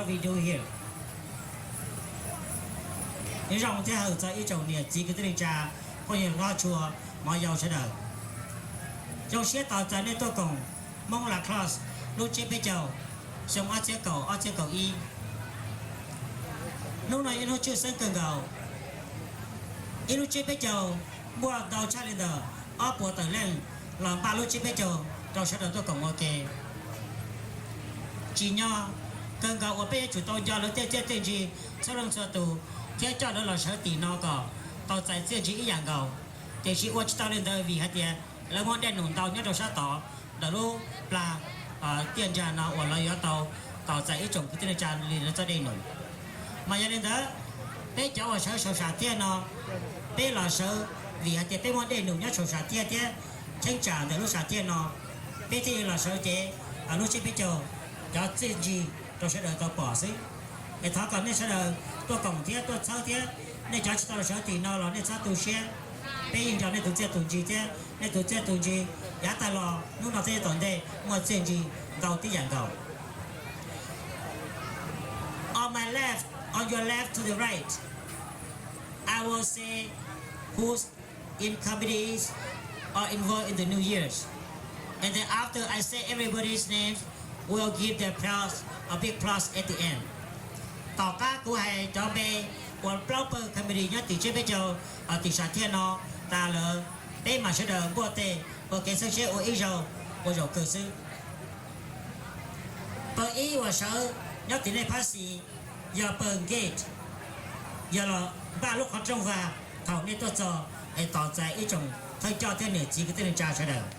we do here. Nyob zoo thiab hawm txog ib tsoom niam txiv kwv tij neej tsa, phooj ywg hlob tshua, hmov yau sawv daws. Zoo siab tos txais nej tuaj koom Hmoob La Crosse lub tsiab peb caug xyoo ob txhiab kaum ob txhiab kaum ib. Hnub no yog ib hnub tshwj xeeb kawg nkaus. Ib lub tsiab peb caug muaj ntau tshaj li ntawm ob puas tawm leej los npaj lub tsiab peb caug rau sawv daws tuaj koom ua ke. Tsim nyog kawg nkaus uas peb yuav tsum tau nco lawv tej txiaj tej ntsig txhua leej txhua tus thiab coj lawv los sawv tim no kom tau txais txiaj ntsig ib yam nkaus. Tiam sis ua tsis tau li ntawd vim hais tias lawv muaj dej num ntau nyob rau sab tod ntawm lub plag tiaj ntsag no uas lawv yuav tau tos txais ib tsoom kwv tij neej tsa li lawv txoj dej num. Mas yog li ntawd, peb cov uas sawv saum sam thiaj no, peb los sawv vim hais tias peb muaj dej num nyob saum sam thiaj thiab cheeb tsam ntawm lub sam thiaj no, peb thiaj li los sawv cev lub tsiab peb caug cov txiaj ntsig rau sawv daws tau pom xwb. Es thov kom nej sawv daws tuaj koom thiab tuaj txhawb thiab, nej cov tsis tau los sawv tim no los nej txhob tu siab. Peb yeej nrog nej tus txiaj tus ntsig thiab nej tus txiaj tus ntsig yav tag los hnub no thiab yav tom ntej muaj txiaj ntsig ntau tib yam nkaus. On my left, on your left to the right, I will say who's in committees or involved in the New Year's. And then after I say everybody's names, we'll give the applause, a big applause at the end. Tom qab kuv hais cov npe uas plaub pawg committee nyob tim tsiab peb caug tim sam thiaj no tas lawm, peb mam sawv daws npuaj tes ua kev xeeb siab ua ib zaug ua zaum kawg xwb. Pawg ib uas sawv nyob tim nej phab xis yog pawg gate, yog los npaj lub qhov rooj vag thaum nej tuaj txog es tos txais ib tsoom thawj coj thiab niam txiv kwv tij neej tsa sawv daws.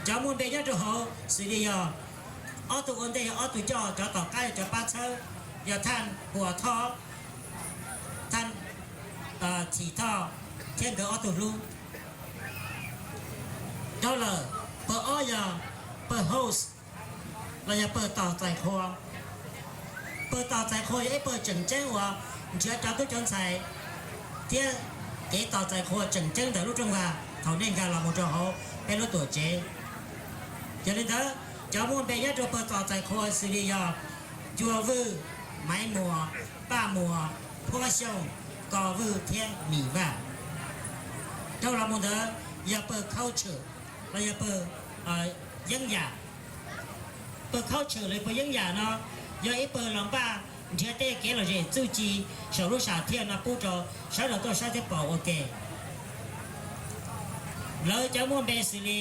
Cov muaj npe nyob rau hauv xws li yog ob tug ua ntej yog ob tug coj, cov tom qab yog cov pab txhawb, yog thaj Huas Thoj, thaj Thim Thoj thiab nkawd ob tug hlub. Dhau lawm, pawg ob yog pawg host los yog pawg tos txais qhua. Pawg tos txais qhua yog ib pawg tseem ceeb uas nrhiav cov tub cov ntxhais thiab kev tos txais qhua tseem ceeb ntawm lub rooj vag thaum nej nkag los mus rau hauv peb lub tuam tsev. Yog li ntawd, cov muaj npe nyob rau pawg tos txais qhua xws li yog Cua Vwj, Maiv Muas, Paj Muas, Phuab Xyooj, Ko Vwj thiab Mim Vaj. Dhau los mus ntawd yog pawg culture los yog pawg yeeb yam. Pawg culture los pawg yeeb yam no yog ib pawg los npaj nrhiav tej kev lom zem txuj ci saum lub sam thiaj no pub rau sawv daws tuaj saib thiab pom ua ke. Lawv cov muaj npe xws li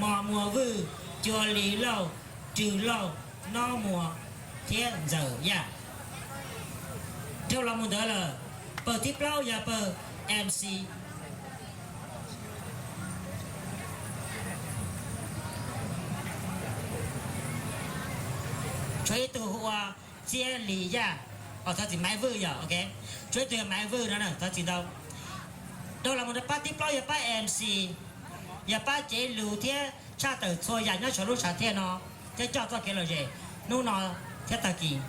Mos Muas Vwj, Cua Lis Lauj, Rws Lauj, Nob Muas thiab Ntxawm Yaj. Dhau los mus ntawd lawm, pawg thib plaub yog pawg M C. Tshuav ib tug hu ua Txiab Lis Yaj, os thov txim, Maiv Vwj yog, ok. Tshuav ib tug yog Maiv Vwj no, thov txim ntau. Dhau los mus rau pab thib plaub yog pab M C, yog pab cev lus thiab tshaj tawm txhua yam nyob saum lub sam thiaj no thiab coj txoj kev lom zem hnub no thiab tag kis.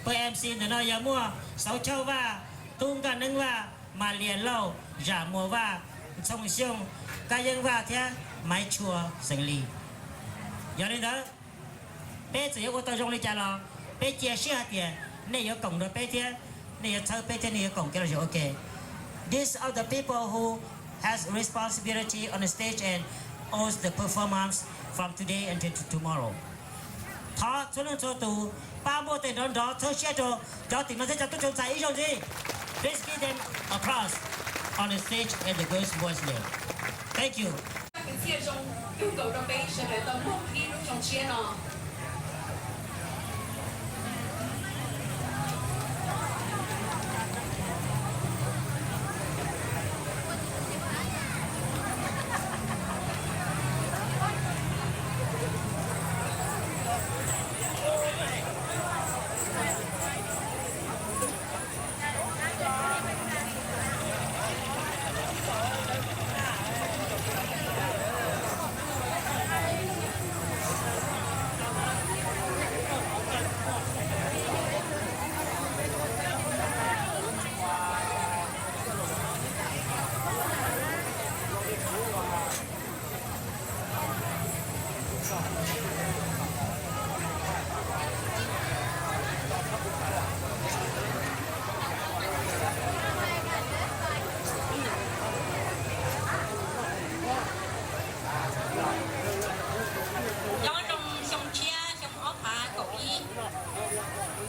Pawg M C ntawm no yog muaj Xauv Chauj Vaj, Tub Nkaj Neeb Vaj, Mas Lias Lauj, Zam Muas Vaj, Ntxhoo Xyooj, Kab Yeeb Vaj thiab Maiv Tshua Xeem Lis. Yog li ntawd, peb txawm yuav ua tau zoo li cas los peb cia siab hais tias nej yuav koom nrog peb thiab nej yuav txhawb peb thiab nej yuav koom kev lom zem ua ke. These are the people who has responsibility on the stage and owns the performance from today until to tomorrow. Thov txhua leej txhua tus pab npuaj tes nrov nrov txhawb siab rau cov tim no thiab cov tub cov ntxhais ib zaug ntxiv. Please give them applause on the stage at the girls' voice level. Thank you. Kev txiaj zoo kawg nkaus rau peb sawv daws tau mloog ib lub zoo tshiab no.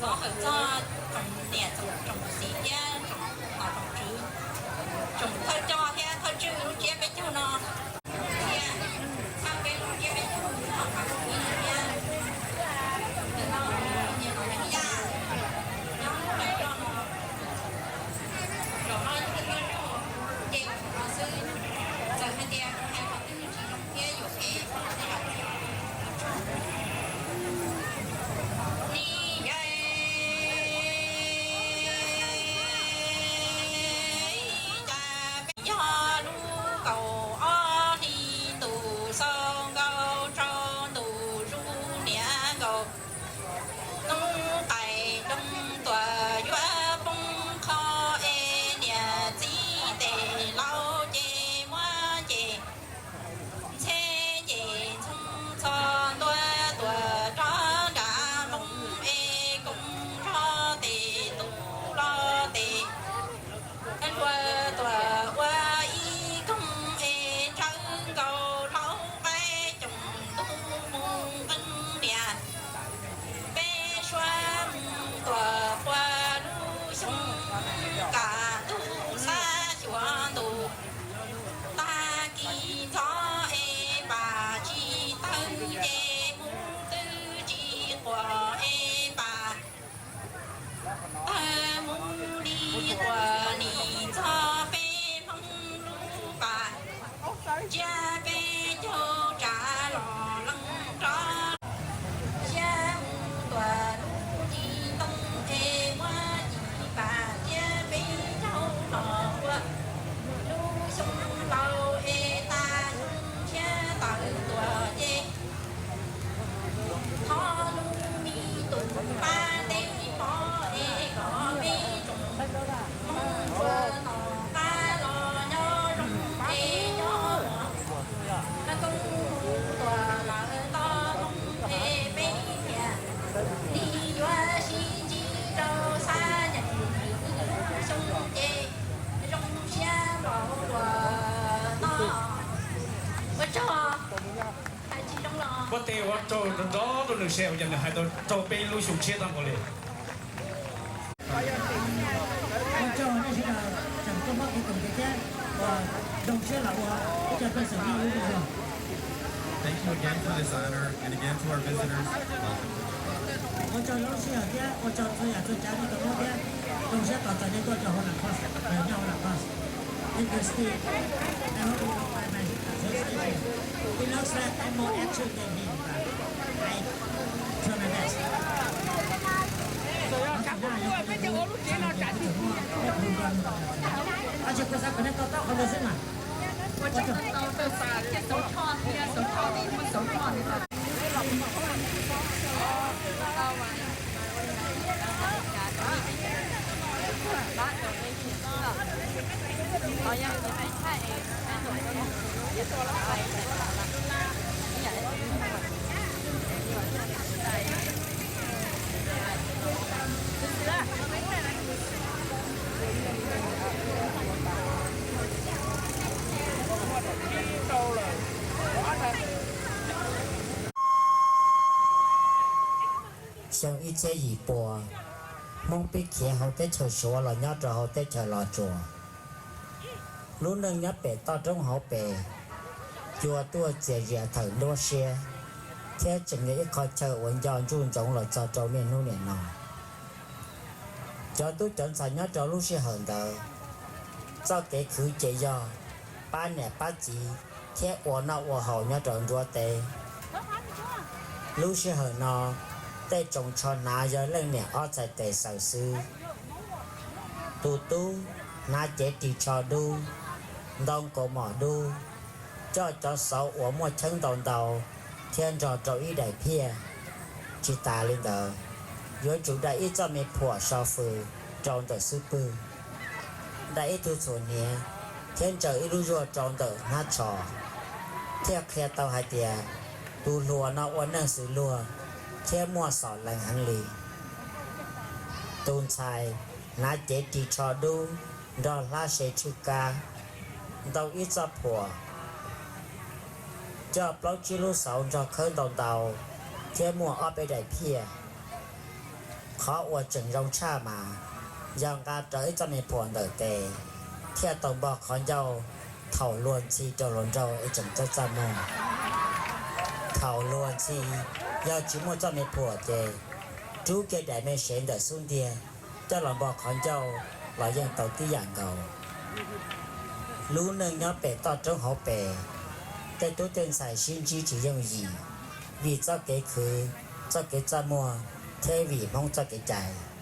Thov hawm txog tsoom niam tsoom txiv thiab tsoom nom tsoom tswv, tsoom thawj coj thiab thawj tswj lub tsiab peb caug no, thiab txhawb peb lub tsiab peb caug no thiab, ntawm no niam tais Yaj nyob lawm rau no, zaum no yog ib tug tuaj nug ces no xwb, txawm hais tias kuv hais qhov twg tsis zoo thiab yuam phem los yog peb yog lub kaum ob hli ntuj xaus nkaus rau ntuj zus niam nkaus, noob qais nroo tuam yuav poob qho es niam txiv tes laus ces muab ces ntxheb ces ntxhoo txho ntua tuam rov nram npoo es koom zog tes tus los tes nrua tuam ua ib koog es ntsawv nkaus hlau qaib coom ntuj mus nqeeb niam. Peb suav mus tuam qua lub xyoo, kam ntuj xab xyuas ntuj, tag kis ntxov es pam tsis tawg ces mus twb tsis quam es pam tawg mus li quas nim txog peb Hmoob lub pas, tsiab peb caug tsav los leej rov siab mus tuam lub ci ntoo es muab ci pas tsiab peb caug los ua lub xyoo laus es tas xyoo tshiab tawm tuam ces thov lub me tus pab teb pov es kom peb tsoom Hmoob ua tom qab los nyob zoo es nyob koob tuam lawm toj Hmoob es peb thiaj li yuav sib ntsib rau xab nyeem lwm xyoo ces zoo siab npaum luaj no. Ua tsaug. Ua tes ua tsaug nrov nrov rau nws seb ua cas nws hais tau raug peb lub xyoo tshiab tag npaum li. Ua tsaug nej sawv daws tseem tuaj muab kev koom kev thiab ua zoo siab los ua ib co pej xeem nyob lub zej zog. Thank you again for this honor and again to our visitors. Welcome to the program. Ua tsaug lub sij hawm thiab ua tsaug txhua yam txhua tsav nej tau muab thiab zoo siab tos txais nej tuaj rau Hauv Lam Course, nyob Hauv Lam Course. Interesting. I hope you don't mind my translation. It looks like I'm more active than him, but I try my best. Ua tsaug ntau, tau xav kom nej tau tau qhov ntawd xwb mas. Ua tsaug ntau, tau xav thiab xav choj thiab xav choj thiab xav choj thiab. Xyoo ib txhiab yim pua, Hmoob pib khiav hauv teb chaws Suav los nyob rau hauv teb chaws Los Tsuas. Lub neej nyob pem toj roob hauv pes cua tuaj txias zias thawm nruab siab, thiab tseem yog ib qho chaw uas nco ntsoov ntsoov los txog rau niaj hnub niam no. Cov tub cov ntxhais nyob rau lub sij hawm ntawd, txoj kev khwv ces yog pab niam pab txiv thiab ua noj ua haus nyob rau nruab teb. Lub sij hawm no, tej tsoos tsho hnav yog leej niam ob txhais tes xaws xwb. Tus tub hnav cev ris tsho dub, ntoo kaus mom dub, coj cov xauv uas muaj cheeb ntau ntau thiab nrog rau ib daim phiaj. Tsis tas li ntawd, yuav tsum dai ib txoj me phuam so fws rau ntawm xub pwg, dai ib tug txhuam hniav thiab ntsaws ib lub zuag rau ntawm hnab tsho, thiaj qhia tau hais tias tus hluas no ua neej xws luag thiab muaj xom lees heev li. Tus ntxhais hnav cev ris tsho dub nrog hlab se tshwj kab, ntoo ib txoj phuam, coj plaub tsib lub xauv nrog khawb ntau ntau thiab muaj ob peb daim phiaj. Qhov uas tseem zoo tshaj mas yog nqa rawv ib txoj me phuam ntawm tes thiaj tau npo qhov ncauj thaum luag ntxhi rau hluas nraug es tseem txaj txaj muag. Thaum luag ntxhi yog tsis muaj txoj me phuam ces rub kiag daim me sev ntawm xub ntiag coj los npo qhov ncauj los yeej tau tib yam nkaus. Lub neej nyob pem toj roob hauv pes, tej tub tej ntxhais sib ntsib tsis yooj yim vim txoj kev khwv, txoj kev txaj muag thiab vim Hmoob txoj kev cai.